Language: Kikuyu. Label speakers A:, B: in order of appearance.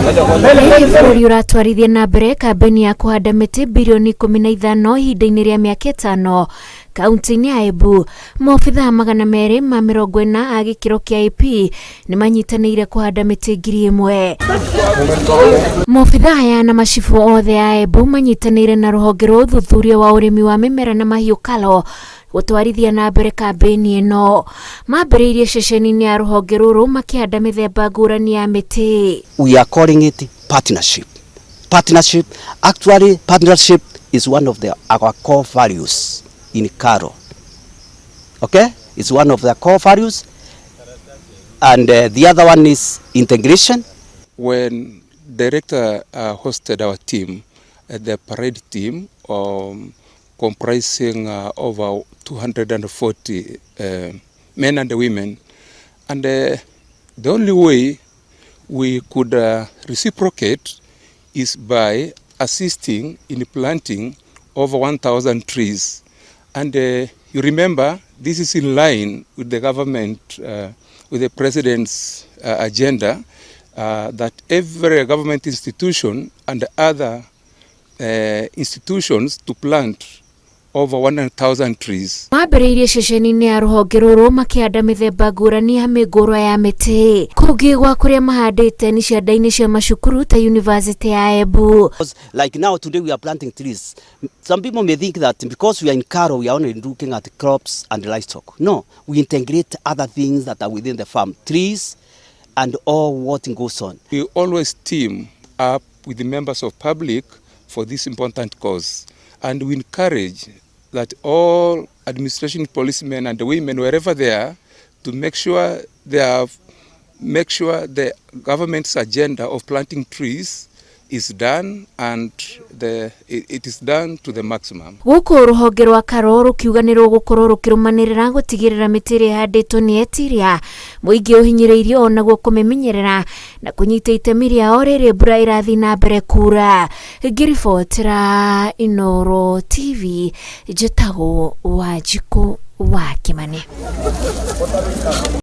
A: Rĩrĩ bũrũri ũratwarithia na mbere kambeni ya kũhanda mĩtĩ birioni 15 ihinda-inĩ rĩa mĩaka 5 kaunti-inĩ ya Embu, maobithaa 240 a gĩkĩro kĩa AP nĩ manyitanĩire kũhanda mĩtĩ 1000. Maobithaa aya na macibũ othe a Embu manyitanĩire na rũhonge rwa ũthuthuria wa ũrĩmi wa mĩmera na mahiũ KALRO gũtwarithia na mbere kambeni ĩno. Mambĩrĩirie ceceni-inĩ ya rũhonge rũrũ makĩhanda mĩthemba ngũrani ya mĩtĩ.
B: We are calling it partnership. Partnership, actually partnership is one of our core values in KALRO. Okay? It's one of the core values. And the other one is integration.
C: When director hosted our team, the parade team, comprising over 240 men and women, and the only way we could reciprocate is by assisting in planting over 1,000 trees. And you remember, this is in line with the government, with the president's agenda, that every government institution and other institutions to plant over 100,000 trees.
A: Mambĩrĩirie ceceni-inĩ ya rũhonge rũrũ makĩhanda mĩthemba ngũrani ya mĩngũrwa ya mĩtĩ. Kũngĩ gwa kũrĩa mahandĩte nĩ cianda-inĩ cia macukuru ta University ya Embu.
B: Like now today we are planting trees. Some people may think that because we are in KALRO we are only looking at crops and livestock. No, we integrate other things that are within the farm, trees and all what goes on.
C: We always team up with the members of public for this important cause, and we encourage that all administration policemen and women, wherever they are, to make sure they have make sure the government's agenda of planting trees is done and it is done to the maximum.
A: Gũkũ rũhonge rwa KALRO rũkiuga nĩ rũgũkorwo rũkĩrũmanĩrĩra gũtigĩrĩra mĩtĩ ĩrĩa ĩhandĩtwo nĩ etiria mũingĩ ũhinyĩrĩirio onaguo kũmĩmenyerera na kũnyita itemi rĩao rĩrĩ mbura ĩrathiĩ na mbere kura. Ngĩribotera Inooro TV, njĩtagwo Wanjikũ wa Kĩmani.